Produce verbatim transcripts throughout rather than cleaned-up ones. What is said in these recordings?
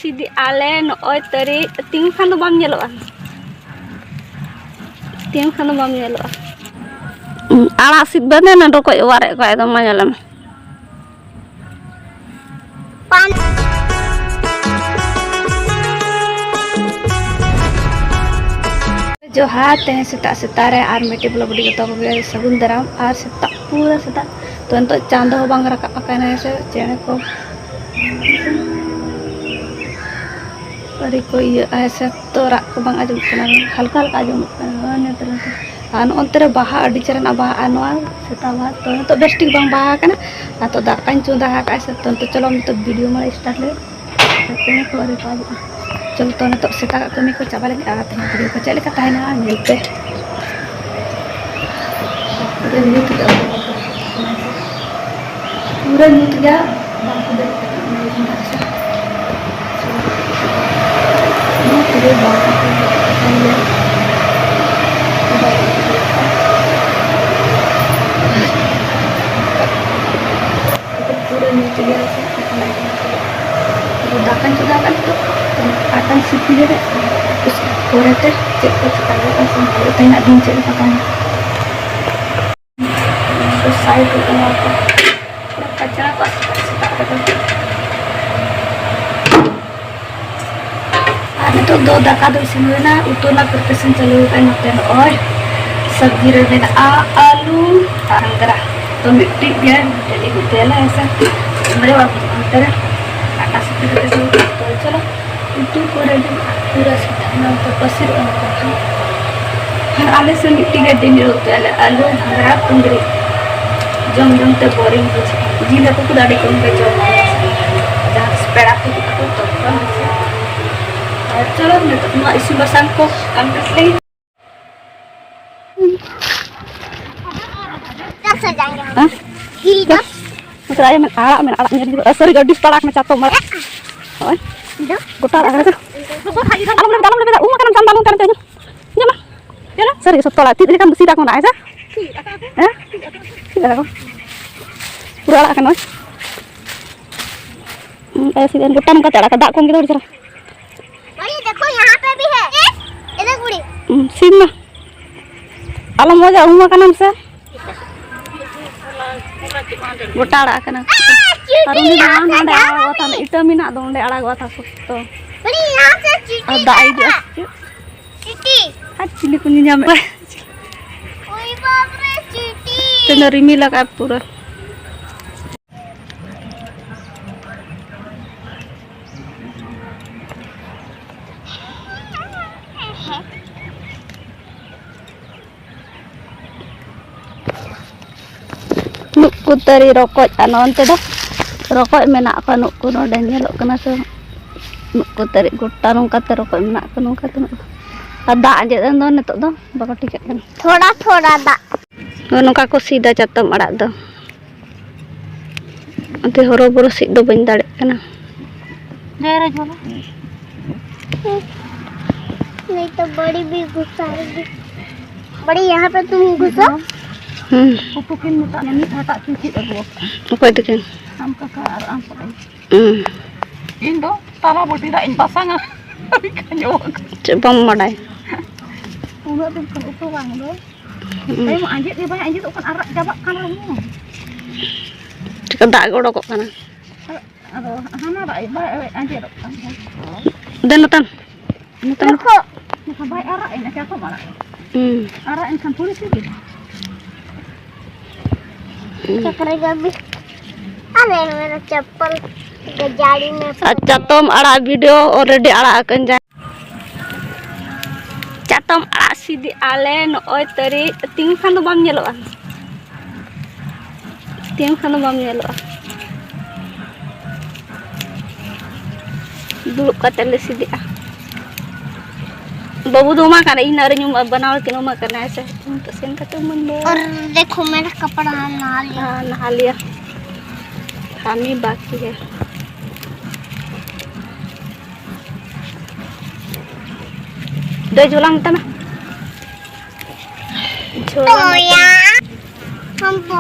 ᱥᱤᱫᱤ ᱟᱞᱮ ᱱᱚᱜᱼᱚᱭ ᱛᱟᱹᱨᱤ ᱛᱤᱸᱜᱩ ᱠᱷᱟᱱ ᱫᱚ ᱵᱟᱢ ᱧᱮᱞᱚᱜᱼᱟ᱾ ᱛᱤᱸᱜᱩ ᱠᱷᱟᱱ ᱫᱚ ᱵᱟᱢ ᱧᱮᱞᱚᱜᱼᱟ᱾ ᱟᱲᱟᱜ ᱥᱤᱫ ᱵᱟᱹᱫᱮ ᱱᱟᱹᱰᱩ ᱠᱚ ᱚᱣᱟᱨᱮᱫ ᱠᱚᱣᱟ, ᱮᱠᱫᱚᱢ ᱢᱟ ᱧᱮᱞ ᱢᱮ᱾ ᱡᱚᱦᱟᱨ, ᱛᱮᱦᱮᱧ ᱥᱮᱛᱟᱜ ᱥᱮᱛᱟᱜ ᱨᱮ ᱟᱨ ᱢᱤᱫᱴᱤᱡ vlog video ᱡᱚᱛᱚ ᱠᱚᱜᱮ ᱥᱟᱹᱜᱩᱱ ᱫᱟᱨᱟᱢ᱾ ᱟᱨ ᱥᱮᱛᱟᱜ, ᱯᱩᱨᱟᱹ ᱥᱮᱛᱟᱜ ᱛᱚ ᱱᱤᱛᱚᱜ ᱪᱟᱸᱫᱚ ᱦᱚᱸ ᱵᱟᱝ ᱨᱟᱠᱟᱵ ᱟᱠᱟᱱᱟ, ᱥᱮ ᱪᱮᱬᱮ ᱠᱚ ᱟᱹᱰᱤ ᱠᱚ ᱤᱭᱟᱹᱜᱼᱟ, ᱥᱮ ᱛᱚ ᱨᱟᱜ ᱠᱚ ᱵᱟᱝ ᱟᱸᱡᱚᱢᱚᱜ ᱠᱟᱱᱟ, ᱦᱟᱞᱠᱟ ᱦᱟᱞᱠᱟ ᱟᱸᱡᱚᱢᱚᱜ ᱠᱟᱱᱟ᱾ ᱱᱚᱜᱼᱚᱭ ᱱᱤᱛᱚᱜ ᱱᱚᱛᱮ ᱟᱨ ᱱᱚᱜᱼᱚ ᱱᱚᱛᱮ ᱨᱮ ᱵᱟᱦᱟ ᱟᱹᱰᱤ ᱪᱮᱦᱨᱟᱱᱟᱜ ᱵᱟᱦᱟᱜᱼᱟ ᱱᱚᱣᱟ ᱥᱮᱛᱟ ᱵᱟᱦᱟ᱾ ᱛᱚ ᱱᱤᱛᱚᱜ ᱵᱮᱥ ᱴᱷᱤᱠ ᱵᱟᱝ ᱵᱟᱦᱟ ᱟᱠᱟᱱᱟ᱾ ᱟᱨ ᱛᱚ ᱫᱟᱠᱟᱧ ᱪᱚᱸᱫᱟ ᱟᱠᱟᱫᱼᱟ ᱥᱮ, ᱛᱚ ᱱᱤᱛᱚᱜ ᱪᱚᱞᱚ ᱱᱤᱛᱚᱜ video ᱢᱟ start ᱞᱮ᱾ ᱪᱮᱬᱮ ᱠᱚ ᱟᱹᱰᱤ ᱠᱚ ᱦᱤᱡᱩᱜᱼᱟ᱾ ᱪᱚᱞᱚ ᱛᱚ ᱱᱤᱛᱚᱜ ᱥᱮᱛᱟᱜᱟᱜ ᱠᱟᱹᱢᱤ ᱠᱚ ᱪᱟᱵᱟ ᱞᱮᱜᱮ ᱟᱨ ᱛᱮᱦᱮᱧ video ᱠᱚ ᱪᱮᱫ ᱞᱮᱠᱟ ᱛᱟᱦᱮᱱᱟ ᱧᱮᱞ ᱯᱮ᱾ ᱯᱩᱨᱟᱹ ᱧᱩᱛ ᱜᱮᱭᱟ, ᱯᱩᱨᱟᱹ ᱧᱩᱛ ᱜᱮᱭᱟ, ᱵᱟᱝ ᱠᱚ ᱵᱮᱨᱮᱫ ᱠᱟᱱᱟ᱾ ᱧᱩᱛ ᱜᱮ ᱵᱟᱝ ᱠᱚ ᱵᱮᱨᱮᱫ ᱠᱟᱱᱟ᱾ ᱯᱩᱨᱟᱹ ᱧᱩᱛ ᱜᱮᱭᱟ ᱥᱮ, ᱟᱫᱚ ᱫᱟᱠᱟᱧ ᱪᱚᱸᱫᱟ ᱟᱠᱟᱫ ᱱᱤᱛᱚᱜ, ᱟᱴᱟᱧ ᱥᱤᱯᱤ ᱞᱮᱫᱟ, ᱯᱚᱨᱮᱛᱮ ᱪᱮᱫ ᱠᱚ ᱪᱤᱠᱟᱹ ᱦᱩᱭᱩᱜᱼᱟ ᱥᱮ ᱛᱮᱦᱮᱧᱟᱜ ᱫᱤᱱ ᱪᱮᱫ ᱞᱮᱠᱟ ᱛᱟᱦᱮᱱᱟ᱾ ᱥᱟᱭᱤᱰ ᱨᱮ ᱱᱚᱣᱟ ᱠᱚ ᱠᱟᱪᱨᱟ ᱠᱚ ᱥᱮᱛᱟᱜ ᱨᱮᱫᱚ᱾ ᱟᱨ ᱱᱤᱛᱚᱜ ᱫᱚ ᱫᱟᱠᱟ ᱫᱚ ᱤᱥᱤᱱ ᱦᱩᱭᱱᱟ, ᱩᱛᱩ ᱨᱮᱱᱟᱜ preparation ᱪᱟᱹᱞᱩ ᱟᱠᱟᱱᱟ᱾ ᱱᱚᱛᱮ ᱱᱚᱜᱼᱚᱭ ᱥᱚᱵᱽᱡᱤ ᱨᱮ ᱢᱮᱱᱟᱜᱼᱟ ᱟᱹᱞᱩ ᱟᱨ ᱜᱷᱟᱸᱜᱽᱨᱟ᱾ ᱛᱚ ᱢᱤᱫᱴᱤᱡ ᱜᱮ ᱢᱤᱫᱴᱤᱡ ᱩᱛᱩᱭᱟᱞᱮ, ᱦᱮᱸ ᱥᱮ? ᱚᱱᱛᱮ ᱨᱮ ᱟᱴᱟ ᱥᱤᱯᱤ ᱠᱟᱛᱮ ᱫᱚ, ᱛᱚ ᱪᱚᱞᱚ ᱩᱛᱩ ᱠᱚᱨᱮ ᱫᱚ ᱯᱩᱨᱟᱹ ᱥᱮᱛᱟᱜ ᱮᱱᱟ, ᱛᱚ ᱯᱟᱹᱥᱤᱨᱚᱜᱼᱟ᱾ ᱟᱨ ᱟᱞᱮ ᱥᱮᱫ ᱢᱤᱫᱴᱤᱡ ᱜᱮ ᱫᱤᱱ ᱨᱮ ᱩᱛᱩᱭᱟᱞᱮ, ᱟᱹᱞᱩ, ᱜᱷᱟᱸᱜᱽᱨᱟ, ᱠᱩᱸᱫᱽᱨᱤ᱾ ᱡᱚᱢ ᱡᱚᱢ ᱛᱮ boring ᱵᱩᱡᱷᱟᱹᱜᱼᱟ᱾ ᱡᱤᱞ ᱦᱟᱹᱠᱩ ᱠᱚᱫᱚ ᱟᱹᱰᱤ ᱠᱚᱢ ᱜᱮ ᱡᱚᱢ ᱦᱩᱭᱩᱜᱼᱟ᱾ ᱡᱟᱦᱟᱸ ᱛᱤᱥ ᱯᱮᱲᱟ ᱠᱚ ᱦᱤᱡᱩᱜ ᱟᱠᱚ ᱛᱚᱠᱷᱚᱱ ᱦᱮᱸᱥᱮ᱾ ᱟᱨ ᱪᱚᱞᱚ ᱱᱤᱛᱚᱜ ᱱᱚᱣᱟ ᱤᱥᱤᱱ ᱵᱟᱥᱟᱝ ᱠᱚ complete ᱞᱮᱜᱮ᱾ ᱦᱮᱸ? ᱱᱚᱛᱮ ᱟᱭᱳ ᱢᱮᱱ ᱟᱲᱟᱜ, ᱢᱮᱱ ᱟᱲᱟᱜ ᱧᱮᱞ ᱦᱩᱭᱩᱜᱼᱟ᱾ ᱥᱟᱹᱨᱤ ᱜᱮ ᱟᱹᱰᱤ ᱩᱥᱛᱟᱹ ᱟᱲᱟᱜ ᱠᱟᱱᱟ, ᱪᱟᱛᱚᱢ ᱟᱲᱟᱜ᱾ ᱱᱚᱜᱼᱚᱭ ᱜᱚᱴᱟ ᱟᱲᱟᱜ ᱠᱟᱱᱟ᱾ ᱟᱞᱚᱢ ᱞᱮᱵᱮᱫᱟ, ᱟᱞᱚᱢ ᱞᱮᱵᱮᱫᱟ, ᱩᱢ ᱟᱠᱟᱱᱟᱢ, ᱪᱟᱢ ᱫᱚ ᱟᱞᱚᱢ ᱠᱟᱱᱟ, ᱪᱚ ᱡᱚᱢᱟ᱾ ᱪᱚᱞᱚ, ᱥᱟᱹᱨᱤ ᱜᱮ ᱥᱚᱠᱛᱚ ᱟᱲᱟᱜ, ᱛᱤ ᱞᱮᱠᱟᱢ ᱥᱤᱫ ᱟᱠᱚ ᱚᱱᱟ, ᱦᱮᱸ ᱥᱮ? ᱦᱮᱸ? ᱥᱤᱫ ᱟᱠᱚ᱾ ᱯᱩᱨᱟᱹ ᱟᱲᱟᱜ ᱠᱟᱱᱟ᱾ ᱦᱩᱸ, ᱮᱥᱤ ᱫᱮᱱ ᱜᱚᱴᱟ ᱱᱚᱝᱠᱟ ᱟᱲᱟᱜ ᱠᱟᱜ, ᱫᱟᱜ ᱠᱚ ᱚᱱᱠᱟ ᱫᱚ ᱟᱹᱰᱤ ᱪᱮᱦᱨᱟ᱾ बड़ी देखो, यहाँ पे भी है। ए, ए देख बड़ी। ᱦᱩᱸ, ᱥᱤᱢ ᱢᱟ᱾ ᱟᱞᱚᱢ ᱢᱚᱡᱟ, ᱩᱢ ᱟᱠᱟᱱᱟᱢ ᱥᱮ? ᱜᱚᱴᱟ ᱟᱲᱟᱜ ᱠᱟᱱᱟ᱾ ᱟᱨ ᱩᱱᱤ ᱫᱚ ᱱᱟᱦᱟᱜ ᱱᱚᱰᱮ ᱟᱲᱟᱜᱚᱜᱼᱟ, ᱛᱟᱦᱞᱮ ᱤᱴᱟᱹ ᱢᱮᱱᱟᱜ ᱫᱚ ᱚᱸᱰᱮ ᱟᱲᱟᱜᱚᱜᱼᱟ, ᱛᱟᱦᱞᱮ ᱥᱚᱠᱛᱚ᱾ ᱵᱚᱲᱤ, ᱭᱟᱦᱟᱸ ᱥᱮ ᱪᱤᱴᱤ ᱟᱨ ᱫᱟᱜ ᱦᱤᱡᱩᱜᱼᱟ ᱠᱟᱴᱟ᱾ ᱥᱮ ᱪᱮᱫ? ᱪᱤᱴᱤ᱾ ᱟᱨ ᱪᱤᱞᱤ ᱠᱚ ᱧᱮᱧᱟᱢᱮᱫ ᱠᱚᱣᱟ᱾ ᱳᱭ ᱵᱟᱵ ᱨᱮ, ᱪᱤᱴᱤ᱾ ᱛᱮᱦᱮᱧ ᱫᱚ ᱨᱤᱢᱤᱞ ᱟᱠᱟᱫ ᱯᱩᱨᱟᱹ᱾ ᱱᱩᱠᱩ ᱛᱟᱹᱨᱤ ᱨᱚᱠᱚᱡ, ᱟᱨ ᱱᱚᱱᱛᱮ ᱫᱚ ᱨᱚᱠᱚᱡ ᱢᱮᱱᱟᱜ ᱠᱚᱣᱟ᱾ ᱱᱩᱠᱩ ᱱᱚᱰᱮ ᱧᱮᱞᱚᱜ ᱠᱟᱱᱟ ᱥᱮ? ᱱᱩᱠᱩ ᱛᱟᱹᱨᱤ ᱜᱚᱴᱟ ᱱᱚᱝᱠᱟᱛᱮ ᱨᱚᱠᱚᱡ ᱢᱮᱱᱟᱜ ᱠᱚᱣᱟ, ᱱᱚᱝᱠᱟᱛᱮ ᱱᱩᱠᱩ᱾ ᱟᱨ ᱫᱟᱜ ᱟᱸᱡᱮᱫ ᱮᱱ ᱫᱚ ᱱᱤᱛᱚᱜ ᱫᱚ ᱵᱟᱠᱚ ᱴᱷᱤᱠᱟᱹᱜ ᱠᱟᱱᱟ᱾ ᱛᱷᱚᱲᱟ ᱛᱷᱚᱲᱟ ᱫᱟᱜ᱾ ᱱᱚᱜᱼᱚ ᱱᱚᱝᱠᱟ ᱠᱚ ᱥᱤᱫᱟ ᱪᱟᱛᱚᱢ ᱟᱲᱟᱜ ᱫᱚ᱾ ᱚᱱᱛᱮ ᱦᱚᱨᱚ ᱵᱚᱨᱚ ᱥᱤᱫ ᱫᱚ ᱵᱟᱹᱧ ᱫᱟᱲᱮᱭᱟᱜ ᱠᱟᱱᱟ᱾ ᱡᱟᱭ ᱨᱮ ᱡᱷᱚᱞᱟ᱾ नहीं तो बड़ी भी घुसाएगी। बड़ी, यहाँ पे तुम घुसो। ᱦᱩᱸ᱾ ᱩᱛᱩ ᱠᱤᱱ ᱢᱮᱛᱟᱜ ᱢᱮ, ᱢᱤᱫ ᱦᱟᱴᱟᱜ ᱠᱤᱱ ᱪᱮᱫ ᱟᱹᱜᱩ ᱟᱠᱟᱫᱼᱟ᱾ ᱚᱠᱚᱭ ᱛᱟᱹᱠᱤᱱ? ᱟᱢ ᱠᱟᱠᱟ ᱟᱨ ᱟᱢ ᱵᱟᱵᱟ᱾ ᱦᱩᱸ᱾ ᱤᱧ ᱫᱚ ᱛᱟᱞᱟ ᱵᱟᱹᱴᱤ ᱫᱟᱜ ᱤᱧ ᱵᱟᱥᱟᱝᱟ᱾ ᱪᱮᱫ ᱵᱟᱢ ᱵᱟᱰᱟᱭ? ᱩᱱᱟᱹᱜ ᱫᱤᱱ ᱠᱷᱚᱱ ᱩᱛᱩ ᱵᱟᱝ ᱫᱚ᱾ ᱦᱩᱸ᱾ ᱛᱟᱭᱚᱢ ᱟᱸᱡᱮᱫ ᱜᱮ ᱵᱟᱭ ᱟᱸᱡᱮᱫᱚᱜ ᱠᱟᱱ, ᱟᱨᱟᱜ ᱪᱟᱵᱟᱜ ᱠᱟᱱ ᱨᱮᱦᱚᱸ᱾ ᱪᱮᱠᱟ ᱫᱟᱜ ᱜᱮ ᱚᱰᱚᱠᱚᱜ ᱠᱟᱱᱟ᱾ ᱟᱫᱚ ᱦᱟᱱᱟ ᱫᱟᱜ ᱵᱟᱭ ᱟᱸᱡᱮᱫᱚᱜ ᱠᱟᱱ ᱛᱟᱦᱮᱸᱫ᱾ ᱫᱮᱱ ᱱᱚᱛᱮᱱ᱾ ᱱᱚᱛᱮᱱ᱾ ᱱᱚᱝᱠᱟ ᱵᱟᱭ ᱟᱨᱟᱜ ᱮᱱᱟ, ᱪᱟᱛᱚᱢ ᱟᱲᱟᱜ᱾ ᱦᱩᱸ᱾ ᱟᱨᱟᱜ ᱮᱱᱠᱷᱟᱱ ᱛᱷᱚᱲᱤ ᱥᱤᱵᱤᱞᱟ᱾ ᱦᱩᱸ᱾ ᱪᱟᱠᱨᱟ ᱡᱟᱵᱤ᱾ ᱟᱨᱮ ᱢᱮᱨᱟ ᱪᱟᱯᱯᱟᱞ ᱜᱟᱡᱟᱲᱤ ᱢᱮ᱾ ᱟᱨ ᱪᱟᱛᱚᱢ ᱟᱲᱟᱜ video already ᱟᱲᱟᱜ ᱟᱠᱟᱱ ᱡᱟ-, ᱪᱟᱛᱚᱢ ᱟᱲᱟᱜ ᱥᱤᱫ ᱟᱞᱮ ᱱᱚᱜᱼᱚᱭ ᱛᱟᱹᱨᱤ, ᱛᱤᱸᱜᱩ ᱠᱷᱟᱱ ᱫᱚ ᱵᱟᱢ ᱧᱮᱞᱚᱜᱼᱟ᱾ ᱛᱤᱸᱜᱩ ᱠᱷᱟᱱ ᱫᱚ ᱵᱟᱢ ᱧᱮᱞᱚᱜᱼᱟ᱾ ᱫᱩᱲᱩᱵ ᱠᱟᱛᱮ ᱞᱮ ᱥᱤᱫᱮᱜᱼᱟ᱾ ᱵᱟᱹᱵᱩ ᱫᱚ ᱩᱢᱟ ᱠᱟᱱᱟ, ᱤᱧ ᱟᱨᱤᱧ ᱩᱢᱟ, ᱵᱟᱱᱟ ᱦᱚᱲ ᱠᱤᱱ ᱩᱢᱟ ᱠᱟᱱᱟ, ᱦᱮᱸ ᱥᱮ? ᱩᱢ ᱠᱟᱛᱮ ᱥᱮᱱ ᱠᱟᱛᱮ ᱩᱢᱟᱹᱧ ᱫᱚ᱾ और देखो, मेरा कपड़ा नहा लिया। हाँ, नहा लिया। काम ही बाकी है। दो झोला में तना। झोला तो में यार, हम तो,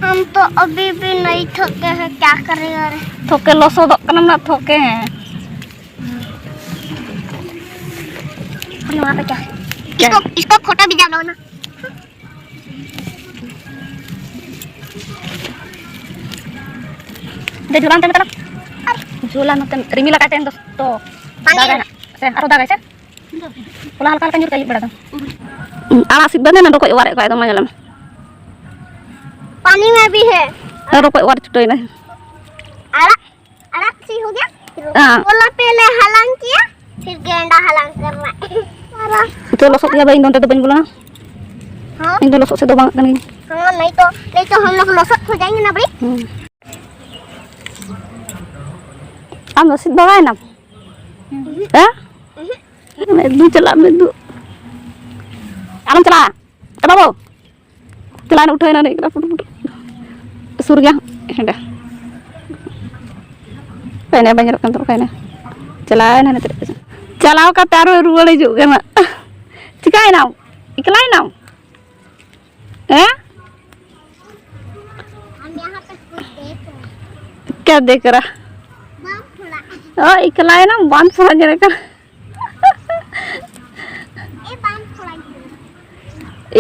हम तो अभी भी नहीं थके हैं, क्या करें यार? ᱛᱷᱚᱠᱮ ᱞᱚᱥᱚᱫᱚᱜ ᱠᱟᱱᱟ ᱱᱟ ᱛᱷᱚᱠᱮ᱾ ᱱᱚᱣᱟ ᱯᱮ ᱪᱟ᱾ इसको, इसको फोटो भी डालो ना। ᱫᱮ ᱡᱷᱚᱞᱟ ᱱᱚᱛᱮ ᱢᱮᱛᱟᱞᱟᱝ᱾ ᱡᱷᱚᱞᱟ ᱱᱚᱛᱮ ᱨᱤᱢᱤᱞ ᱟᱠᱟᱫ ᱛᱮᱦᱮᱧ ᱫᱚ᱾ ᱛᱚ, ᱫᱟᱜᱟᱭ ᱱᱟᱜ᱾ ᱥᱮ ᱟᱨᱚ ᱫᱟᱜᱟᱭ ᱥᱮ? ᱦᱚᱞᱟ ᱦᱟᱞᱠᱟ ᱦᱟᱞᱠᱟ ᱧᱩᱨ ᱠᱮᱫᱟ ᱟᱹᱭᱩᱵ ᱵᱮᱲᱟ ᱫᱚ᱾ ᱟᱲᱟᱜ ᱥᱤᱫ ᱵᱟᱝ ᱨᱚᱠᱚᱡ ᱚᱣᱟᱨᱮᱫ ᱠᱚᱣᱟ ᱮᱠᱫᱚᱢ, ᱢᱟ ᱧᱮᱞ ᱢᱮ᱾ पानी में भी है। ᱨᱚᱠᱚᱡ ᱚᱣᱟᱨ ᱪᱷᱩᱴᱟᱹᱣ ᱮᱱᱟᱭ᱾ ᱟᱲᱟᱜ, ᱟᱲᱟᱜ ᱥᱤᱫ ᱦᱩᱭ ᱜᱮᱭᱟ? ᱦᱮᱸ᱾ ᱛᱚᱞᱟ ᱯᱮᱞᱮ ᱦᱟᱞᱟᱝ ᱠᱮᱭᱟ, ᱯᱷᱤᱨ ᱜᱮᱸᱰᱟ ᱦᱟᱞᱟᱝ ᱠᱚ ᱨᱟᱜ᱾ ᱤᱧ ᱫᱚ ᱞᱚᱥᱚᱫ ᱜᱮᱭᱟ ᱵᱟᱹᱧ, ᱤᱧ ᱫᱚ ᱚᱱᱛᱮ ᱫᱚ ᱵᱟᱹᱧ ᱵᱚᱞᱚᱱᱟ᱾ ᱦᱮᱸ? ᱤᱧ ᱫᱚ ᱞᱚᱥᱚᱫ ᱥᱮᱫ ᱫᱚ ᱵᱟᱝ ᱠᱟᱹᱱᱟᱹᱧ᱾ ᱦᱮᱸ, ᱱᱤᱛᱚᱜ, ᱱᱤᱛᱚᱜ ᱦᱟᱢ ᱞᱚᱜ ᱞᱚᱥᱚᱫ ᱠᱚ ᱡᱟᱭᱮᱸᱜᱮ ᱱᱟ ᱵᱷᱟᱹᱭ᱾ ᱦᱩᱸ᱾ ᱟᱢ ᱫᱚ ᱥᱤᱫ ᱵᱟᱲᱟᱭᱮᱱᱟᱢ? ᱦᱮᱸ? ᱢᱮᱫ ᱫᱩ ᱪᱟᱞᱟᱜ, ᱢᱮᱫ ᱫᱩ᱾ ᱟᱞᱚᱢ ᱪᱟᱞᱟᱜᱼᱟ᱾ ᱮ ᱵᱟᱹᱵᱩ᱾ ᱪᱟᱞᱟᱣ ᱮᱱᱟ, ᱩᱴᱷᱟᱹᱣ ᱮᱱᱟ, ᱩᱱᱤ ᱠᱟᱱᱟ, ᱯᱩᱴᱩ ᱯᱩᱴᱩ᱾ ᱥᱩᱨ ᱜᱮᱭᱟ, ᱦᱮᱸᱰᱮ᱾ ᱚᱠᱟᱭᱮᱱᱟ? ᱵᱟᱭ ᱧᱮᱞᱚᱜ ᱠᱟᱱ ᱫᱚ, ᱚᱠᱟᱭᱮᱱᱟ? ᱪᱟᱞᱟᱣ ᱮᱱᱟ, ᱦᱟᱱᱮ ᱛᱤᱱᱟᱹᱜ ᱪᱟᱞᱟᱣ ᱠᱟᱛᱮ ᱟᱨᱦᱚᱸ ᱨᱩᱣᱟᱹᱲ ᱦᱤᱡᱩᱜ ᱠᱟᱱᱟ᱾ ᱪᱤᱠᱟᱭᱮᱱᱟᱢ? ᱮᱠᱞᱟᱭᱮᱱᱟᱢ? ᱦᱮᱸ? हम यहाँ पे खुद देख रहे हैं। क्या देख रहा? बांध फोड़ा। ओ, इकलायना बांध फोड़ा जरा का। ए, बांध फोड़ा।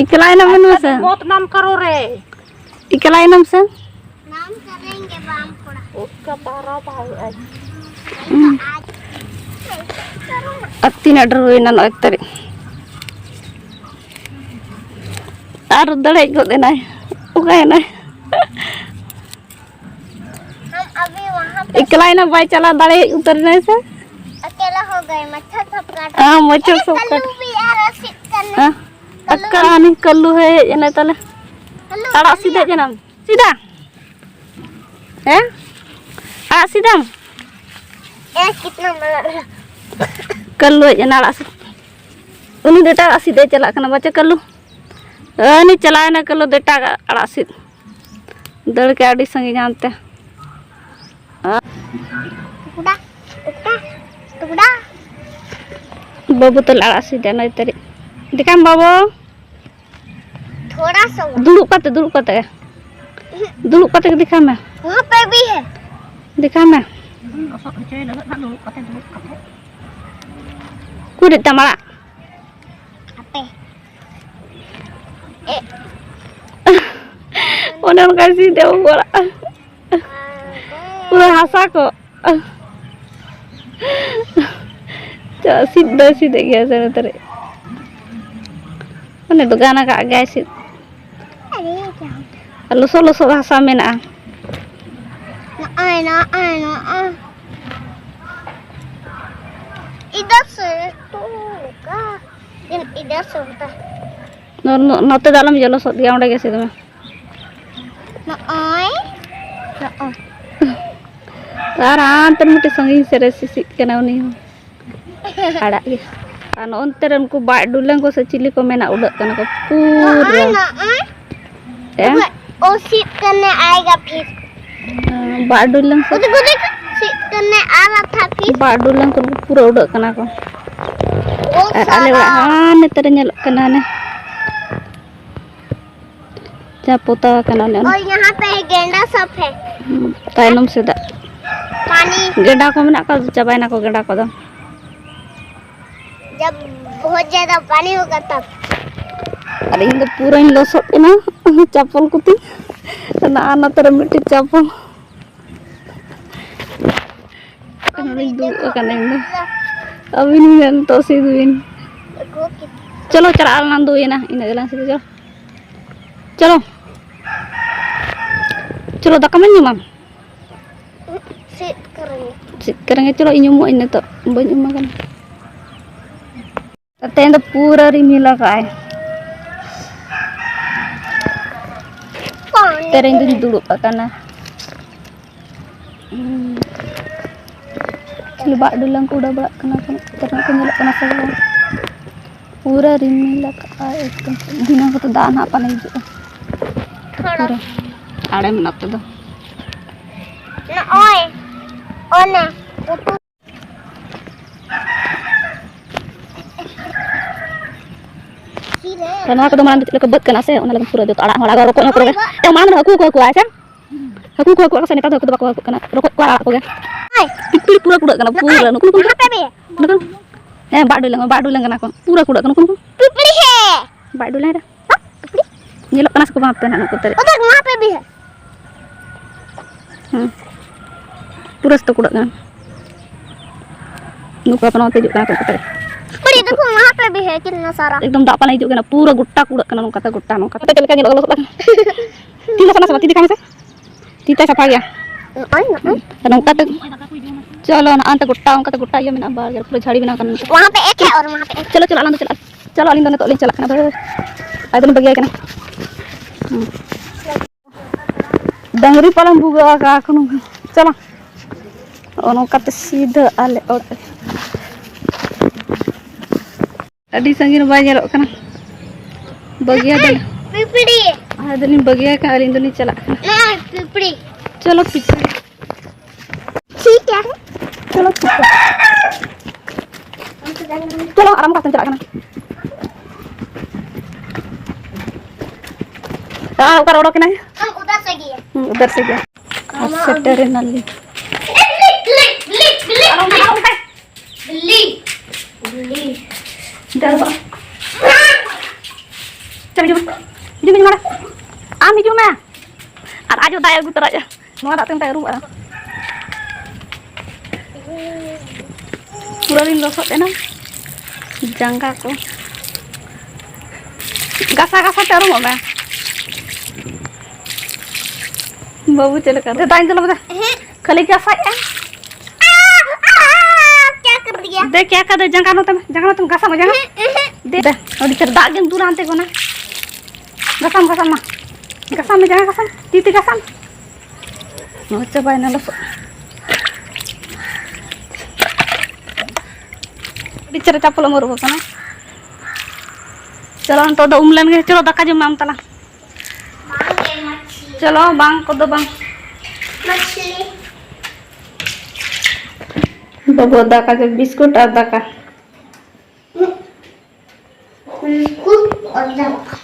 इकलायना मन में से। बहुत नाम करो रे। इकलायना से। नाम करेंगे बांध फोड़ा। उसका बारह भाई आज। आज। ᱟᱨ ᱛᱤᱱᱟᱹᱜ ᱰᱷᱮᱨ ᱦᱩᱭᱱᱟ ᱱᱚᱜᱼᱚᱭ ᱛᱟᱹᱨᱤᱡ᱾ ᱟᱨ ᱫᱟᱲᱮ ᱦᱮᱡ ᱜᱚᱫ ᱮᱱᱟᱭ᱾ ᱚᱠᱟᱭᱮᱱᱟᱭ? हम अभी वहाँ पे ᱮᱠᱞᱟᱭᱮᱱᱟ, ᱵᱟᱭ ᱪᱟᱞᱟᱣ ᱫᱟᱲᱮ ᱦᱮᱡ ᱩᱛᱟᱹᱨ ᱮᱱᱟᱭ ᱥᱮ? अकेला हो गए, मच्छर सब काट हाँ, मच्छर ए, सब काट। कल्लू भी आ रहा है, सिट करने। हाँ, कल्लू। अक्का, नहीं, कल्लू है, ये नहीं ताले। कल्लू, आड़ा कल्लू। सीधे जना। सीधा। हैं? ᱟᱲᱟᱜ ᱥᱤᱫᱟᱢ? ए, कितना बड़ा। ᱠᱟᱹᱞᱩ ᱦᱮᱡ ᱮᱱᱟ ᱟᱲᱟᱜ ᱥᱤᱫ᱾ ᱩᱱᱤ ᱫᱚ ᱮᱴᱟᱜ ᱟᱲᱟᱜ ᱥᱤᱫ ᱮ ᱪᱟᱞᱟᱜ ᱠᱟᱱᱟ, ᱵᱟᱪᱚ ᱠᱟᱹᱞᱩ᱾ ᱩᱱᱤ ᱪᱟᱞᱟᱣᱮᱱᱟ ᱠᱟᱹᱞᱩ ᱫᱚ ᱮᱴᱟᱜ ᱟᱲᱟᱜ ᱥᱤᱫ᱾ ᱫᱟᱹᱲ ᱠᱮᱫ ᱟᱹᱰᱤ ᱥᱟᱺᱜᱤᱧ ᱦᱟᱱᱛᱮ᱾ ᱴᱩᱠᱩᱰᱟ, ᱴᱩᱠᱩᱰᱟ, ᱴᱩᱠᱩᱰᱟ᱾ ᱵᱟᱹᱵᱩ ᱛᱟᱞᱮ ᱟᱲᱟᱜ ᱥᱤᱫ ᱮ ᱱᱚᱭ ᱛᱟᱹᱨᱤᱠᱷ᱾ ᱫᱮᱠᱷᱟᱢ ᱵᱟᱹᱵᱩ᱾ थोड़ा सा हुआ। ᱫᱩᱲᱩᱵ ᱠᱟᱛᱮ, ᱫᱩᱲᱩᱵ ᱠᱟᱛᱮ᱾ ᱫᱩᱲᱩᱵ ᱠᱟᱛᱮ ᱜᱮ ᱫᱮᱠᱷᱟᱣ ᱢᱮ᱾ वहाँ पे भी है। ᱫᱮᱠᱷᱟᱣ ᱢᱮ᱾ ᱞᱚᱥᱚᱫ ᱦᱚᱪᱚᱭ ᱞᱟᱹᱜᱤᱫ ᱦᱟᱸᱜ ᱫᱩᱲᱩᱵ ᱠᱟᱛᱮ, ᱫᱩᱲᱩᱵ ᱠᱟᱛᱮ᱾ ᱩᱠᱩᱨ ᱮᱫ ᱛᱟᱢ ᱟᱲᱟᱜ? ᱦᱟᱯᱮ᱾ ᱮ᱾ ᱚᱱᱮ ᱚᱱᱠᱟ ᱥᱤᱫ ᱮ ᱩᱵ ᱟᱲᱟᱜ᱾ ᱯᱩᱨᱟᱹ ᱦᱟᱥᱟ ᱠᱚ᱾ ᱪᱚ, ᱥᱤᱫ ᱫᱚᱭ ᱥᱤᱫ ᱮᱫ ᱜᱮᱭᱟ ᱥᱮ ᱱᱚᱛᱮ ᱨᱮ᱾ ᱚᱱᱮ ᱫᱚ ᱜᱟᱱ ᱟᱠᱟᱫ ᱜᱮᱭᱟᱭ ᱥᱤᱫ᱾ ᱟᱨ ᱞᱚᱥᱚᱫ ᱞᱚᱥᱚᱫ ᱦᱟᱥᱟ ᱢᱮᱱᱟᱜᱼᱟ᱾ ᱱᱚᱜᱼᱚᱭ, ᱱᱚᱜᱼᱚᱭ, ᱱᱚᱜᱼᱚᱭ᱾ ᱤᱫᱷᱟᱨ ᱥᱮ ᱛᱚ ᱠᱟ, ᱤᱫᱷᱟᱨ ᱥᱮ ᱦᱳᱛᱟ᱾ ᱱᱚ-, ᱱᱚ-, ᱱᱚᱛᱮ ᱫᱚ ᱟᱞᱚᱢ ᱡᱚ, ᱞᱚᱥᱚᱫ ᱜᱮᱭᱟ ᱚᱸᱰᱮ ᱜᱮ ᱥᱤᱫ ᱢᱮ᱾ ᱱᱚᱜᱼᱚᱭ, ᱱᱚᱜᱼᱚᱭ᱾ ᱟᱨ ᱦᱟᱱᱛᱮ ᱨᱮ ᱢᱤᱫᱴᱮᱱ ᱥᱟᱺᱜᱤᱧ ᱥᱮᱫ ᱨᱮ ᱥᱤᱥᱤᱜ ᱠᱟᱱᱟ ᱩᱱᱤ ᱦᱚᱸ᱾ ᱟᱲᱟᱜ ᱜᱮ᱾ ᱟᱨ ᱱᱚᱜᱼᱚᱱᱛᱮ ᱨᱮ ᱩᱱᱠᱩ ᱵᱟᱜ ᱰᱩᱞᱟᱹᱝ ᱠᱚ ᱥᱮ ᱪᱤᱞᱤ ᱠᱚ ᱢᱮᱱᱟ, ᱩᱰᱟᱹᱜ ᱠᱟᱱᱟ ᱠᱚ ᱯᱩᱨᱟᱹ᱾ ᱱᱚᱜᱼᱚᱭ, ᱱᱚᱜᱼᱚᱭ᱾ ᱮ? ᱫᱮᱠᱷᱳ, ᱳ ᱥᱤᱫ ᱠᱟᱨᱱᱮ ᱟᱭᱮᱜᱟ ᱯᱷᱤᱨ᱾ ᱵᱟᱜ ᱰᱩᱞᱟᱹᱝ ᱠᱚ᱾ ᱫᱮᱠᱷᱳ, ᱫᱮᱠᱷᱳ, ᱥᱤᱫ ᱠᱟᱨᱱᱮ ᱟ ᱨᱟᱦᱟ ᱛᱷᱟ ᱯᱷᱤᱨ᱾ ᱵᱟᱜ ᱰᱩᱞᱟᱹᱝ ᱠᱚ ᱯᱩᱨᱟᱹ ᱩᱰᱟᱹᱜ ᱠᱟᱱᱟ ᱠᱚ᱾ ᱳ ᱟᱨ ᱟᱞᱮ ᱚᱲᱟᱜ ᱥᱟᱞᱟ᱾ ᱦᱟᱱᱮ ᱛᱮ ᱨᱮ ᱧᱮᱞᱚᱜ ᱠᱟᱱᱟ ᱦᱟᱱᱮ᱾ ᱡᱟᱦᱟᱸ ᱯᱚᱛᱟᱣ ᱟᱠᱟᱱᱟ ᱚᱱᱮ ᱚᱱᱟ᱾ और यहाँ पे गेंडा सब है। ᱦᱩᱸ, ᱛᱟᱭᱱᱚᱢ ᱥᱮᱫᱟᱜ᱾ पानी। ᱜᱮᱰᱟ ᱠᱚ ᱢᱮᱱᱟᱜ ᱠᱚᱣᱟ, ᱪᱟᱵᱟᱭᱮᱱᱟ ᱠᱚ ᱜᱮᱰᱟ ᱠᱚᱫᱚ᱾ जब बहुत ज़्यादा पानी होगा तब। ᱟᱨ ᱤᱧ ᱫᱚ ᱯᱩᱨᱟᱹᱧ ᱞᱚᱥᱚᱫ ᱮᱱᱟ ᱪᱟᱯᱚᱞ ᱠᱚᱛᱮ᱾ ᱚᱱᱟ ᱟᱨ ᱱᱚᱛᱮ ᱨᱮ ᱢᱤᱫᱴᱤᱡ ᱪᱟᱯᱚᱞ᱾ ᱱᱚᱰᱮᱧ ᱫᱩᱲᱩᱵ ᱟᱠᱟᱱᱟ ᱤᱧ ᱫᱚ᱾ ᱟᱹᱵᱤᱱ ᱜᱮ ᱱᱤᱛᱚᱜ ᱥᱤᱫ ᱵᱤᱱ᱾ ᱪᱚᱞᱚ, ᱪᱟᱞᱟᱜ ᱟᱞᱟᱝ ᱫᱩᱭᱮᱱᱟ, ᱤᱱᱟᱹᱜ ᱜᱮᱞᱟᱝ ᱥᱤᱫᱟ, ᱪᱚᱞᱚ᱾ ᱪᱚᱞᱚ᱾ ᱪᱚᱞᱚ, ᱫᱟᱠᱟ ᱢᱟᱧ ᱡᱚᱢᱟ᱾ ᱥᱤᱫ ᱠᱚᱨᱮ᱾ ᱥᱤᱫ ᱠᱚᱨᱮ ᱜᱮ, ᱪᱚᱞᱚ, ᱤᱧ ᱩᱢᱩᱜ ᱟᱹᱧ ᱱᱤᱛᱚᱜ, ᱵᱟᱹᱧ ᱩᱢ ᱟᱠᱟᱱᱟ᱾ ᱛᱮᱦᱮᱧ ᱫᱚ ᱯᱩᱨᱟᱹ ᱨᱤᱢᱤᱞ ᱟᱠᱟᱜᱼᱟᱭ᱾ ᱛᱮᱨᱮᱧ ᱫᱩᱧ ᱫᱩᱲᱩᱵ ᱟᱠᱟᱱᱟ᱾ ᱦᱩᱸ᱾ ᱪᱤᱞᱤ ᱵᱟᱜ ᱰᱩᱞᱟᱹᱝ ᱠᱚ ᱩᱰᱟᱹᱣ ᱵᱟᱲᱟᱜ ᱠᱟᱱᱟ ᱠᱚ, ᱛᱮᱨᱮᱧ ᱠᱚ ᱧᱮᱞᱚᱜ ᱠᱟᱱᱟ ᱥᱮ ᱵᱟᱝ? ᱯᱩᱨᱟᱹ ᱨᱤᱢᱤᱞ ᱟᱠᱟᱜᱼᱟᱭ ᱮᱠᱫᱚᱢ᱾ ᱫᱷᱤᱱᱟᱹᱝ ᱠᱚᱛᱮ ᱫᱟᱜ ᱱᱟᱦᱟᱜ ᱯᱟᱞᱮ ᱦᱤᱡᱩᱜᱼᱟ᱾ ᱛᱷᱚᱲᱟ᱾ ᱯᱩᱨᱟᱹ ᱟᱲᱮ ᱢᱮᱱᱟᱜ ᱛᱮᱫᱚ᱾ ᱱᱚᱜᱼᱚᱭ, ᱚᱱᱮ, ᱩᱛᱩ᱾ ᱛᱚ, ᱱᱚᱣᱟ ᱠᱚᱫᱚ ᱢᱟᱲᱟᱝ ᱫᱚ ᱪᱮᱫ ᱞᱮᱠᱟ ᱵᱟᱹᱫᱽ ᱠᱟᱱᱟ ᱥᱮ, ᱚᱱᱟ ᱞᱟᱹᱜᱤᱫ ᱯᱩᱨᱟᱹ ᱡᱚᱛᱚ ᱟᱲᱟᱜ ᱦᱚᱸ ᱟᱲᱟᱜ, ᱨᱚᱠᱚᱡ ᱦᱚᱸ ᱯᱩᱨᱟᱹ ᱜᱮ᱾ ᱮ, ᱢᱟᱲᱟᱝ ᱫᱚ ᱦᱟᱹᱠᱩ ᱠᱚ ᱦᱟᱹᱠᱩ ᱟᱭ ᱥᱮ? ᱦᱟᱹᱠᱩ ᱠᱚ ᱦᱟᱹᱠᱩ ᱟᱠᱚ ᱥᱮ, ᱱᱮᱛᱟᱨ ᱫᱚ ᱦᱟᱹᱠᱩ ᱫᱚ ᱵᱟᱠᱚ ᱦᱟᱹᱠᱩᱜ ᱠᱟᱱᱟ, ᱨᱚᱠᱚᱡ ᱠᱚ ᱟᱲᱟᱜ ᱠᱚᱜᱮ᱾ ᱯᱤᱯᱤᱲᱤ ᱯᱩᱨᱟᱹ ᱠᱩᱲᱟᱹᱜ ᱠᱟᱱᱟ, ᱯᱩᱨᱟᱹ ᱱᱩᱠᱩ ᱱᱩᱠᱩ ᱱᱩᱠᱩ᱾ ᱱᱩᱠᱩ᱾ ᱦᱮᱸ, ᱵᱟᱰᱩᱭ ᱞᱟᱝ, ᱵᱟᱰᱩᱭ ᱞᱟᱝ ᱠᱟᱱᱟ ᱠᱚ, ᱯᱩᱨᱟᱹ ᱠᱩᱲᱟᱹᱜ ᱠᱟᱱᱟ ᱱᱩᱠᱩ ᱱᱩᱠᱩ᱾ ᱯᱤᱯᱤᱲᱤ ᱦᱮ᱾ ᱵᱟᱰᱩᱭ ᱞᱟᱝ ᱨᱮ᱾ ᱦᱮᱸ? ᱯᱤᱯᱤᱲᱤ? ᱧᱮᱞᱚᱜ ᱠᱟᱱᱟ ᱥᱮ ᱠᱚ ᱵᱟᱝ ᱦᱟᱯᱮ ᱱᱟᱦᱟᱜ ᱱᱩᱠᱩ ᱛᱟᱹᱨᱤ? ᱩᱫᱷᱟᱨ ᱣᱟᱦᱟᱸ ᱯᱮ ᱵᱷᱤ ᱦᱮ᱾ ᱦᱮᱸ᱾ ᱯᱩᱨᱟᱹ ᱥᱮ ᱛᱚ ᱠᱩᱲᱟᱹᱜ ᱠᱟᱱᱟ᱾ ᱱᱩᱠᱩ ᱟᱯᱱᱟ ᱛᱮ ᱦᱤᱡᱩᱜ ᱠᱟᱱᱟ ᱠᱚ ᱛᱟᱹᱨᱤ᱾ ᱯᱤᱯᱤᱲᱤ ᱫᱮᱠᱷᱳ ᱣᱟᱦᱟᱸ ᱯᱮ ᱵᱷᱤ ᱦᱮ ᱠᱤᱛᱱᱟ ᱥᱟᱨᱟ᱾ ᱮᱠᱫᱚᱢ ᱫᱟᱜ ᱯᱟᱞᱮ ᱦᱤᱡᱩᱜ ᱠᱟᱱᱟ, ᱯᱩᱨᱟᱹ ᱜᱚᱴᱟ ᱠᱩᱲᱟᱹᱜ ᱠᱟᱱᱟ ᱱᱚᱝᱠᱟ ᱛᱮ ᱜᱚᱴᱟ, ᱱᱚᱝᱠᱟ ᱛᱮ ᱪᱮᱫ ᱞᱮᱠᱟ ᱧᱮᱞᱚᱜ ᱠᱟᱱᱟ ᱞᱚᱥᱚᱫ ᱟᱠᱟᱱᱟ᱾ ᱛᱤ ᱞᱚᱥᱚᱫ ᱱᱟ ᱥᱮ ᱵᱟᱝ? ᱛᱤ ᱫᱮᱠᱷᱟᱣ ᱢᱮᱥᱮ᱾ ᱛᱤ ᱛᱮ ᱥᱟᱯᱷᱟ ᱜᱮᱭᱟ᱾ ᱱᱚᱜᱼᱚᱭ, ᱱᱚᱜᱼᱚᱭ᱾ ᱟᱨ ᱱᱚᱝᱠᱟ ᱛᱮ, ᱪᱚᱞᱚ, ᱱᱚᱜᱼᱚᱭ ᱛᱮ ᱜᱚᱴᱟ, ᱚᱱᱠᱟ ᱛᱮ ᱜᱚᱴᱟ ᱤᱭᱟᱹ ᱢᱮᱱᱟᱜᱼᱟ, ᱵᱟᱨ ᱜᱮ ᱯᱩᱨᱟᱹ ᱡᱷᱟᱹᱲᱤ ᱵᱮᱱᱟᱣ ᱠᱟᱱᱟ᱾ ᱣᱟᱦᱟᱸ ᱯᱮ ᱮᱠ ᱦᱮ ᱚᱨ ᱣᱟᱦᱟᱸ ᱯᱮ ᱮᱠ᱾ ᱪᱚᱞᱚ, ᱪᱚᱞᱚ, ᱟᱞᱟᱝ ᱫᱚ ᱪᱟᱞᱟᱜ, ᱪᱚᱞᱚ, ᱟᱹᱞᱤᱧ ᱫᱚ ᱱᱤᱛᱚᱜ ᱞᱤᱧ ᱪᱟᱞᱟᱜ ᱠᱟᱱᱟ᱾ ᱵᱟᱭ, ᱟᱫᱚ ᱞᱤᱧ ᱵᱟᱹᱜᱤᱭᱟᱭ ᱠᱟᱱᱟ᱾ ᱦᱩᱸ᱾ ᱰᱟᱝᱨᱤ ᱯᱟᱞᱚᱱ ᱵᱷᱩᱜᱟᱹᱜ ᱟᱠᱟᱫ ᱠᱚ ᱱᱚᱝᱠᱟ᱾ ᱪᱚᱞᱚ᱾ ᱱᱚᱜᱼᱚ ᱱᱚᱝᱠᱟ ᱛᱮ ᱥᱤᱫᱷᱟᱹ ᱟᱞᱮ ᱚᱲᱟᱜ᱾ ᱟᱹᱰᱤ ᱥᱟᱺᱜᱤᱧ ᱵᱟᱭ ᱧᱮᱞᱚᱜ ᱠᱟᱱᱟ᱾ ᱵᱟᱹᱜᱤᱭᱟ ᱫᱚ᱾ ᱯᱤᱯᱤᱲᱤ᱾ ᱟᱫᱚᱞᱤᱧ ᱵᱟᱹᱜᱤᱭᱟ ᱠᱟᱱᱟ, ᱟᱹᱞᱤᱧ ᱫᱚᱞᱤᱧ ᱪᱟᱞᱟᱜ ᱠᱟᱱᱟ᱾ ᱱᱚᱜᱼᱚᱭ ᱯᱤᱯᱤᱲᱤ᱾ ᱪᱚᱞᱚ ᱯᱤᱯᱤᱲᱤ᱾ ᱴᱷᱤᱠ ᱜᱮᱭᱟ᱾ ᱪᱚᱞᱚ ᱴᱷᱤᱠ ᱜᱮᱭᱟ᱾ ᱪᱚᱞᱚ ᱟᱨᱟᱢ ᱠᱟᱛᱮ ᱪᱟᱞᱟᱜ ᱠᱟᱱᱟ᱾ ᱟᱨ ᱚᱠᱟᱨᱮ ᱚᱰᱚᱠ ᱮᱱᱟᱭ? ᱦᱩᱸ, ᱩᱫᱷᱟᱨ ᱥᱮ ᱜᱮ᱾ ᱟᱨ ᱥᱮᱴᱮᱨ ᱮᱱᱟᱞᱤᱧ᱾ ᱵᱤᱞᱤ᱾ ᱵᱤᱞᱤ᱾ ᱪᱚᱞ ᱦᱤᱡᱩᱜ ᱢᱮ᱾ ᱦᱤᱡᱩᱜ ᱢᱮ, ᱱᱚᱰᱮ᱾ ᱟᱢ ᱦᱤᱡᱩᱜ ᱢᱮ᱾ ᱟᱨ ᱟᱡ ᱦᱚᱸ ᱫᱟᱜ ᱮ ᱟᱹᱜᱩ ᱛᱚᱨᱟᱭᱟ᱾ ᱱᱚᱣᱟ ᱫᱟᱜ ᱛᱮ ᱚᱱᱠᱟᱭ ᱟᱹᱨᱩᱵᱚᱜᱼᱟ᱾ ᱯᱩᱨᱟᱹ ᱞᱤᱧ ᱞᱚᱥᱚᱫ ᱮᱱᱟ ᱡᱟᱸᱜᱟ ᱠᱚ᱾ ᱜᱷᱟᱥᱟ ᱜᱷᱟᱥᱟ ᱛᱮ ᱟᱹᱨᱩᱵᱚᱜ ᱢᱮ᱾ ᱵᱟᱹᱵᱩ ᱪᱮᱫ ᱞᱮᱠᱟ? ᱫᱮ, ᱫᱟᱜ ᱤᱧ ᱫᱩᱞ ᱟᱯᱮ ᱫᱮ᱾ ᱮᱦᱮᱸ᱾ ᱠᱷᱟᱹᱞᱤ ᱜᱷᱟᱥᱟᱭᱮᱫᱼᱟ᱾ ᱟ, ᱟ, ᱟ, ᱠᱭᱟ ᱠᱟᱨ ᱫᱤᱭᱟ? ᱫᱮ, ᱠᱭᱟ ᱠᱟᱨ ᱫᱮ? ᱡᱟᱸᱜᱟ ᱱᱚᱛᱮ ᱢᱮ, ᱡᱟᱸᱜᱟ ᱱᱚᱛᱮ ᱢᱮ, ᱜᱷᱟᱥᱟᱜ ᱢᱮ, ᱡᱟᱸᱜᱟ᱾ ᱮᱦᱮᱸ, ᱮᱦᱮᱸ᱾ ᱫᱮ, ᱫᱮ, ᱟᱹᱰᱤ ᱪᱮᱦᱨᱟ ᱫᱟᱜ ᱜᱮᱢ ᱫᱩᱞᱟ ᱦᱟᱱᱛᱮ ᱠᱷᱚᱱᱟ᱾ ᱜᱷᱟᱥᱟᱢ, ᱜᱷᱟᱥᱟᱢ ᱢᱟ᱾ ᱜᱷᱟᱥᱟᱢ ᱢᱮ, ᱡᱟᱸᱜᱟ ᱜᱷᱟᱥᱟᱢ, ᱛᱤ ᱛᱮ ᱜᱷᱟᱥᱟᱢ᱾ ᱱᱚᱜᱼᱚᱭ ᱪᱟᱵᱟᱭᱮᱱᱟ ᱞᱚᱥᱚᱫ᱾ ᱟᱹᱰᱤ ᱪᱮᱦᱨᱟ ᱪᱟᱯᱚᱞ ᱮᱢ ᱟᱹᱨᱩᱵ ᱟᱠᱟᱱᱟ᱾ ᱪᱚᱞᱚ, ᱱᱤᱛᱚᱜ ᱫᱚ ᱩᱢ ᱞᱮᱱ ᱜᱮ᱾ ᱪᱚᱞᱚ, ᱫᱟᱠᱟ ᱡᱚᱢ ᱢᱮ ᱟᱢ ᱛᱟᱞᱟᱝ᱾ ᱪᱚᱞᱚ, ᱵᱟᱝ ᱠᱚᱫᱚ ᱵᱟᱝ᱾ ᱵᱟᱹᱵᱩ ᱫᱟᱠᱟ ᱡᱚᱢ, ᱵᱤᱥᱠᱩᱴ ᱟᱨ ᱫᱟᱠᱟ᱾ ᱵᱤᱥᱠᱩᱴ ᱟᱨ ᱫᱟᱠᱟ᱾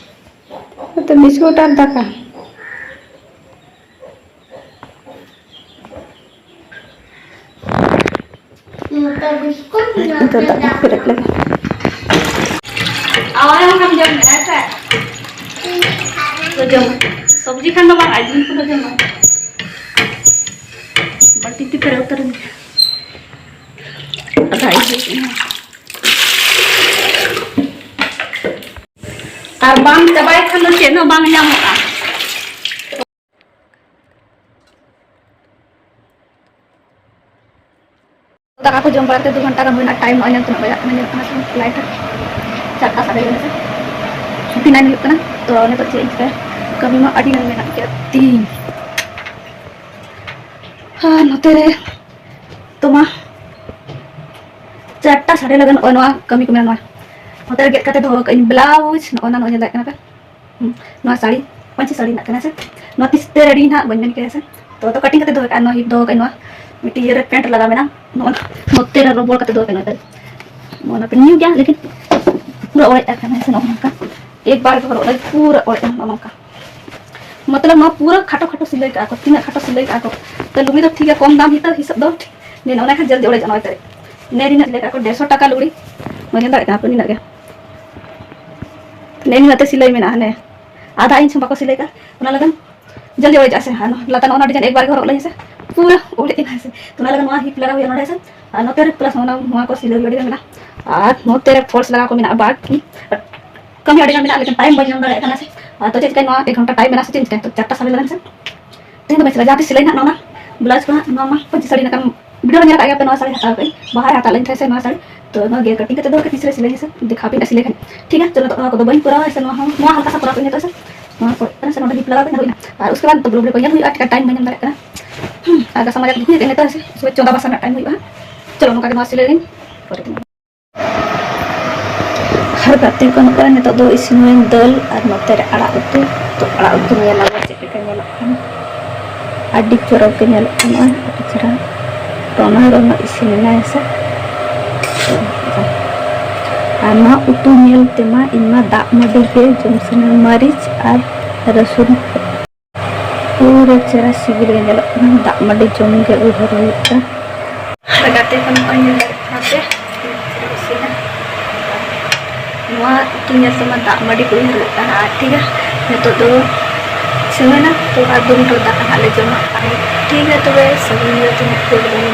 ᱦᱚᱭᱛᱚ ᱵᱤᱥᱠᱩᱴ ᱟᱨ ᱫᱟᱠᱟ᱾ ᱱᱤᱛᱚᱜ ᱫᱟᱜ ᱠᱚ ᱯᱮᱨᱮᱡ ᱞᱮᱜᱮ᱾ ᱟᱨ ᱦᱚᱸ ᱡᱚᱢ ᱢᱮ, ᱦᱮᱸ ᱥᱮ? ᱛᱚ ᱡᱚᱢ᱾ ᱥᱚᱵᱽᱡᱤ ᱠᱷᱟᱱ ᱫᱚ ᱵᱟᱝ, ᱟᱡ ᱡᱤᱞ ᱠᱚᱫᱚ ᱡᱚᱢ ᱢᱮ᱾ ᱵᱟᱹᱴᱤ ᱛᱮ ᱯᱮᱨᱮᱡ ᱩᱛᱟᱹᱨ ᱮᱱ ᱜᱮ᱾ ᱟᱫᱷᱟ ᱤᱭᱟᱹ ᱠᱮᱫ ᱟᱹᱧ᱾ ᱟᱨ ᱵᱟᱝ ᱪᱟᱵᱟᱭ ᱠᱷᱟᱱ ᱫᱚ ᱪᱮᱫ ᱦᱚᱸ ᱵᱟᱝ ᱧᱟᱢᱚᱜᱼᱟ᱾ ᱫᱟᱠᱟ ᱠᱚ ᱡᱚᱢ ᱵᱟᱲᱟ ᱠᱟᱛᱮ ᱫᱩ ᱜᱷᱚᱱᱴᱟ ᱜᱟᱱ ᱦᱩᱭᱱᱟ, ᱴᱟᱭᱤᱢ ᱱᱚᱜᱼᱚᱭ ᱧᱮᱞ ᱛᱤᱱᱟᱹᱜ ᱵᱟᱡᱟᱜ ᱠᱟᱱᱟ, ᱧᱮᱞ ᱠᱟᱱᱟ ᱥᱮ ᱞᱟᱭᱤᱴ ᱨᱮ ᱪᱟᱨᱴᱟ ᱥᱟᱲᱮ ᱮᱜᱟᱨᱚ ᱥᱮ ᱪᱷᱩᱴᱤ ᱱᱟᱭᱤᱱ ᱦᱩᱭᱩᱜ ᱠᱟᱱᱟ᱾ ᱛᱚ ᱱᱤᱛᱚᱜ ᱪᱮᱫ ᱤᱧ ᱪᱤᱠᱟᱹᱭᱟ, ᱠᱟᱹᱢᱤ ᱢᱟ ᱟᱹᱰᱤ ᱜᱟᱱ ᱢᱮᱱᱟᱜ ᱜᱮᱭᱟ ᱛᱤᱧ᱾ ᱟᱨ ᱱᱚᱛᱮ ᱨᱮ ᱛᱚ ᱢᱟ ᱪᱟᱨᱴᱟ ᱥᱟᱲᱮ ᱞᱟᱜᱟᱱ ᱱᱚᱜᱼᱚᱭ ᱱᱚᱣᱟ ᱠᱟᱹᱢᱤ ᱠᱚ ᱢᱮᱱᱟᱜᱼᱟ᱾ ᱱᱚᱣᱟ ᱱᱚᱛᱮ ᱨᱮ ᱜᱮᱫ ᱠᱟᱛᱮ ᱫᱚᱦᱚ ᱠᱟᱜ ᱟᱹᱧ ᱵᱞᱟᱣᱩᱡᱽ, ᱱᱚᱜᱼᱚ ᱱᱟ ᱱᱚᱜᱼᱚᱭ ᱧᱮᱞ ᱫᱟᱲᱮᱭᱟᱜ ᱠᱟᱱᱟ ᱯᱮ᱾ ᱦᱩᱸ, ᱱᱚᱣᱟ ᱥᱟᱹᱲᱤ ᱯᱟᱹᱧᱪᱤ ᱥᱟᱹᱲᱤ ᱨᱮᱱᱟᱜ ᱠᱟᱱᱟ ᱥᱮ, ᱱᱚᱣᱟ ᱛᱤᱥ ᱛᱮ ᱨᱮᱰᱤ ᱱᱟᱦᱟᱜ ᱵᱟᱹᱧ ᱢᱮᱱ ᱠᱮᱫᱟ ᱥᱮ᱾ ᱛᱚ, ᱛᱚ ᱠᱟᱴᱤᱝ ᱠᱟᱛᱮ ᱫᱚᱦᱚ ᱠᱟᱜᱼᱟ, ᱱᱚᱣᱟ ᱦᱤᱯ ᱫᱚᱦᱚ ᱠᱟᱜᱼᱟ, ᱱᱚᱣᱟ ᱢᱤᱫᱴᱤᱡ ᱤᱭᱟᱹ ᱨᱮ ᱯᱮᱱᱴ ᱞᱟᱜᱟᱣ ᱢᱮᱱᱟᱜᱼᱟ, ᱱᱚᱜᱼᱚ ᱱᱚᱛᱮ ᱨᱮ ᱨᱚᱵᱚᱲ ᱠᱟᱛᱮ ᱫᱚᱦᱚ ᱠᱟᱜᱼᱟ, ᱱᱚᱣᱟ ᱫᱚ ᱱᱚᱣᱟ ᱯᱮᱱᱴ ᱱᱤᱭᱩ ᱜᱮᱭᱟ, ᱞᱮᱠᱤᱱ ᱯᱩᱨᱟᱹ ᱚᱲᱮᱡ ᱟᱠᱟᱱᱟ ᱥᱮ, ᱱᱚᱜᱼᱚ ᱱᱚᱝᱠᱟ ᱮᱠ ᱵᱟᱨ ᱜᱮ ᱦᱚᱨᱚᱜ ᱫᱟᱹᱧ, ᱯᱩᱨᱟᱹ ᱚᱲᱮᱡ ᱮᱱᱟ ᱱᱚᱜᱼᱚ ᱱᱚᱝᱠᱟ᱾ ᱢᱚᱛᱞᱚᱵ ᱱᱚᱣᱟ ᱯᱩᱨᱟᱹ ᱠᱷᱟᱴᱚ ᱠᱷᱟᱴᱚ ᱥᱤᱞᱟᱹᱭ ᱠᱟᱜᱼᱟ ᱠᱚ, ᱛᱤᱱᱟᱹᱜ ᱠᱷᱟᱴᱚ ᱥᱤᱞᱟᱹᱭ ᱠᱟᱜᱼᱟ ᱠᱚ᱾ ᱛᱚ ᱞᱩᱜᱽᱲᱤ ᱫᱚ ᱴᱷᱤᱠ ᱜᱮᱭᱟ, ᱠᱚᱢ ᱫᱟᱢ ᱦᱤᱥᱟᱹᱵ ᱫᱚ ᱴᱷᱤᱠ, ᱱᱮ ᱱᱚᱜᱼᱚ ᱱᱟ ᱠᱷᱟᱱ ᱡᱚᱞᱫᱤ ᱚᱲᱮᱡᱚᱜᱼᱟ ᱱᱚᱣᱟ ᱛᱮ᱾ ᱱᱮ ᱱᱤᱱᱟᱹᱜ ᱥᱤᱞᱟᱹᱭ ᱠᱟᱜᱼᱟ ᱠᱚ ᱰᱮᱲᱥᱚ ᱴᱟᱠᱟ ᱞᱩᱜᱽᱲᱤ, ᱱᱚᱣᱟ ᱧᱮᱞ ᱫᱟᱲᱮᱭᱟᱜ ᱠᱟᱱᱟ ᱯᱮ ᱱᱤᱱᱟᱹᱜ ᱜᱮ᱾ ᱱᱮ ᱱᱤᱱᱟᱹᱜ ᱛᱮ ᱥᱤᱞᱟᱹᱭ ᱢᱮᱱᱟᱜᱼᱟ, ᱦᱟᱱᱮ ᱟᱫᱷᱟ ᱤᱧᱪ ᱦᱚᱸ ᱵᱟᱠᱚ ᱥᱤᱞᱟᱹᱭ ᱠᱟᱜᱼᱟ, ᱚᱱᱟ ᱞᱟᱹᱜᱤᱫ ᱡᱚᱞᱫᱤ ᱚᱲᱮᱡᱚᱜᱼᱟ ᱥᱮ᱾ ᱟᱨ ᱞᱟᱛᱟᱨ ᱱᱚᱜᱼᱚ ᱱᱚᱣᱟ ᱰᱤᱡᱟᱭᱤᱱ ᱮᱠᱵᱟᱨ ᱜᱮ ᱦᱚᱨᱚᱜ ᱞᱟᱹᱜᱤᱫ ᱥᱮ ᱯᱩᱨᱟᱹ ᱚᱲᱮᱡ ᱮᱱᱟ ᱥᱮ᱾ ᱛᱚ ᱚᱱᱟ ᱞᱟᱹᱜᱤᱫ ᱱᱚᱣᱟ ᱦᱤᱯ ᱞᱟᱜᱟᱣ ᱦᱩᱭᱩᱜᱼᱟ ᱱᱚᱰᱮ ᱥᱮ᱾ ᱟᱨ ᱱᱚᱛᱮ ᱨᱮ ᱯᱞᱟᱥ ᱱᱚᱣᱟ, ᱱᱚᱣᱟ ᱠᱚ ᱥᱤᱞᱟᱹᱭ ᱟᱹᱰᱤ ᱜᱟᱱ ᱢᱮᱱᱟᱜᱼᱟ᱾ ᱟᱨ ᱱᱚᱛᱮ ᱨᱮ ᱯᱷᱚᱞᱥ ᱞᱟᱜᱟᱣ ᱠᱚ ᱢᱮᱱᱟᱜᱼᱟ, ᱵᱟᱠᱤ ᱠᱟᱹᱢᱤ ᱟᱹᱰᱤ ᱜᱟᱱ ᱢᱮᱱᱟᱜᱼᱟ, ᱞᱮᱠᱤᱱ ᱴᱟᱭᱤᱢ ᱵᱟᱹᱧ ᱧᱟᱢ ᱫᱟᱲᱮᱭᱟᱜ ᱠᱟᱱᱟ ᱥᱮ᱾ ᱟᱨ ᱛᱚ ᱪᱮᱫ ᱪᱤᱠᱟᱹᱧ, ᱱᱚᱣᱟ ᱮᱠ ᱜᱷᱚᱱᱴᱟ ᱴᱟᱭᱤᱢ ᱢᱮᱱᱟᱜᱼᱟ ᱥᱮ ᱪᱮᱫ ᱤᱧ ᱪᱤᱠᱟᱹᱭᱟ? ᱛᱚ ᱪᱟᱨᱴᱟ ᱥᱟᱲᱮ ᱞᱮᱱ ᱥᱮ ᱛᱮᱦᱮᱧ ᱫᱚ ᱵᱟᱹᱧ ᱥᱤᱞᱟᱹᱭᱟ, ᱡᱟᱦᱟᱸ ᱛᱤᱥ ᱥᱤᱞᱟᱹᱭ ᱱᱟᱦᱟᱜ ᱱᱚᱣᱟ ᱵᱞᱟᱣᱩᱡᱽ ᱠᱚ ᱱᱟᱦᱟᱜ, ᱱᱚᱣᱟ ᱢᱟ ᱯᱟᱹᱧᱪᱤ ᱥᱟᱹᱲᱤ ᱨᱮᱱᱟᱜ ᱠᱟᱱ ᱵᱷᱤᱰᱤᱭᱳ ᱨᱮ ᱧᱮᱞ ᱟᱠᱟᱫ ᱜᱮᱭᱟ ᱯᱮ, ᱱᱚᱣᱟ ᱥᱟᱹᱲᱤ ᱦᱟᱛᱟᱣ ᱠᱟᱜ ᱟᱹᱧ, ᱵᱟᱦᱟᱨ ᱨᱮ ᱦᱟᱛᱟᱣ ᱞᱮᱫ ᱛᱟᱦᱮᱸ ᱥᱮ ᱱᱚᱣᱟ ᱥᱟᱹᱲᱤ, ᱛᱚ ᱱᱚᱣᱟ ᱜᱮ ᱠᱟᱹᱴᱤᱡ ᱠᱟᱛᱮ ᱫᱚ ᱠᱟᱹᱴᱤᱡ ᱥᱤᱞᱟᱹᱭ ᱥᱮ ᱫᱮᱠᱷᱟᱣ ᱯᱮ ᱥᱤᱞᱟᱹᱭ ᱠᱷᱟᱱ᱾ ᱴᱷᱤᱠ ᱜᱮᱭᱟ, ᱪᱚᱞᱚ ᱱᱤᱛᱚᱜ ᱱᱚᱣᱟ ᱠᱚᱫᱚ ᱵᱟᱹᱧ ᱠᱚᱨᱟᱣᱟ ᱥᱮ, ᱱᱚᱣᱟ ᱦᱚᱸ, ᱱᱚᱣᱟ ᱦᱟᱞᱠᱟ ᱥᱟ ᱠᱚᱨᱟᱣ ᱯᱮ ᱱᱤᱛᱚᱜ ᱥᱮ, ᱱᱚᱣᱟ ᱠᱚ ᱥᱮ ᱱᱚᱰᱮ ᱦᱤᱯ ᱞᱟᱜᱟᱣ ᱠᱟᱛᱮ ᱦᱩᱭᱱᱟ, ᱟᱨ ᱩᱥᱠᱮ ᱵᱟᱫ ᱛᱚ ᱵᱞᱩ ᱵᱞᱩ ᱠᱚ ᱧᱮᱞ ᱦᱩᱭᱩᱜᱼᱟ, ᱴᱷᱤᱠ ᱴᱟᱭᱤᱢ ᱵᱟᱹᱧ ᱧᱟᱢ ᱫᱟᱲᱮᱭᱟᱜ ᱠᱟᱱᱟ᱾ ᱦᱩᱸ, ᱟᱨ ᱜᱟᱥᱟᱣ ᱢᱟᱡᱟ ᱠᱚ ᱦᱩᱭ ᱠᱟᱛᱮ ᱱᱤᱛᱚᱜ ᱥᱮ ᱪᱚᱸᱫᱟ ᱵᱟᱥᱟᱝ ᱨᱮᱱᱟᱜ ᱴᱟᱭᱤᱢ ᱦᱩᱭᱩᱜᱼᱟ᱾ ᱪᱚᱞᱚ ᱱᱚᱝᱠᱟ ᱜᱮ ᱱᱚᱣᱟ ᱥᱤᱞᱟᱹᱭ ᱞᱤᱧ ᱯᱚᱨᱮ ᱛᱮ᱾ ᱟᱨ ᱜᱟᱛᱮ ᱠᱚ, ᱱᱚᱜᱼᱚᱭ ᱱᱤᱛᱚᱜ ᱫᱚ ᱤᱥᱤᱱ ᱦᱩᱭᱮᱱ ᱫᱟᱹᱞ ᱟᱨ ᱱᱚᱛᱮ ᱨᱮ ᱟᱲᱟᱜ ᱩᱛᱩ᱾ ᱛᱚ ᱟᱲᱟᱜ ᱩᱛᱩ ᱧᱮᱞ ᱟᱵᱚ ᱪᱮᱫ ᱞᱮᱠᱟ ᱧᱮᱞᱚᱜ ᱠᱟᱱᱟ᱾ ᱟᱹᱰᱤ ᱪᱚᱨᱚᱠ ᱜᱮ ᱧᱮᱞᱚᱜ ᱠᱟᱱᱟ, ᱟᱹᱰᱤ ᱪᱮᱦᱨᱟ ᱨᱚᱱᱚ ᱨᱚᱱᱚ ᱤᱥᱤᱱ ᱮᱱᱟ ᱦᱮᱸ ᱥᱮ᱾ ᱟᱨ ᱱᱚᱣᱟ ᱩᱛᱩ ᱧᱮᱞ ᱛᱮᱢᱟ ᱤᱧ ᱢᱟ ᱫᱟᱜ ᱢᱟᱹᱰᱤ ᱜᱮ ᱡᱚᱢ ᱥᱟᱱᱟ, ᱢᱟᱹᱨᱤᱪ ᱟᱨ ᱨᱟᱹᱥᱩᱱ᱾ ᱯᱩᱨᱟᱹ ᱪᱮᱦᱨᱟ ᱥᱤᱵᱤᱞ ᱜᱮ ᱧᱮᱞᱚᱜ ᱠᱟᱱᱟ, ᱫᱟᱜ ᱢᱟᱹᱰᱤ ᱡᱚᱢ ᱜᱮ ᱩᱭᱦᱟᱹᱨ ᱦᱩᱭᱩᱜ ᱠᱟᱱᱟ᱾ ᱟᱨ ᱜᱟᱛᱮ ᱮᱠᱷᱚᱱ ᱱᱚᱜᱼᱚᱭ ᱧᱮᱞ ᱫᱟᱲᱮᱭᱟᱜ ᱠᱟᱱᱟ ᱯᱮ, ᱤᱥᱤᱱᱟ᱾ ᱱᱚᱣᱟ ᱩᱛᱩ ᱧᱮᱞ ᱛᱮᱢᱟ ᱫᱟᱜ ᱢᱟᱹᱰᱤ ᱠᱚ ᱩᱭᱦᱟᱹᱨᱚᱜ ᱠᱟᱱᱟ᱾ ᱟᱨ ᱴᱷᱤᱠ ᱜᱮᱭᱟ, ᱱᱤᱛᱚᱜ ᱫᱚ ᱥᱤᱢᱟᱹᱱᱟ ᱛᱚ, ᱟᱨ ᱫᱩ ᱢᱤᱱᱤᱴ ᱫᱟᱠᱟ ᱦᱟᱸᱜ ᱞᱮ ᱡᱚᱢᱟ᱾ ᱟᱨ ᱴᱷᱤᱠ ᱜᱮᱭᱟ, ᱛᱚᱵᱮ ᱥᱟᱹᱜᱩᱱ ᱧᱤᱫᱟᱹ ᱛᱤᱱᱟᱹᱜ ᱯᱷᱤᱨ ᱵᱚᱱ